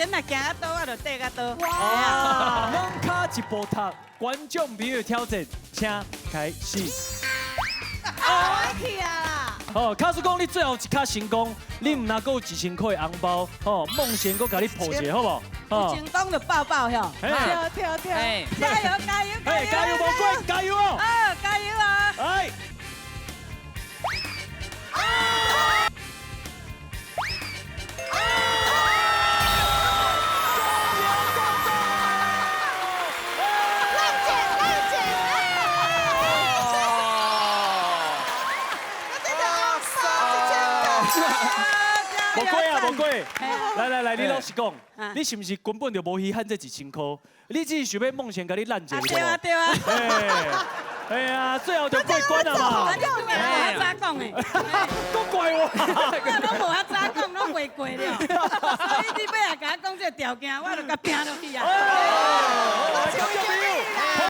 贤若行較倒，我就綴較倒。哇！兩跤一步踢，觀眾朋友挑戰，請開始。我去啊啦！哦，假使講你最後一跤成功，你毋若閣有1000塊紅包，哦，夢賢閣共你抱一下，好無？有成功就抱抱吼。嘿。對對對，加油加油！哎，加油無過，加油哦！哦，加油啊！哎。浪姐，浪姐，無過啊，無過。來來來，你老實講，你是毋是根本就無稀罕這1000塊？你只是想欲夢賢共你爛一下。對啊對啊。哎呀，最後就過關了嘛。你無遐早講的。閣怪我。我攏無遐早講，攏袂過了。所以你尾仔共我講這個條件，我就共拚落去啊。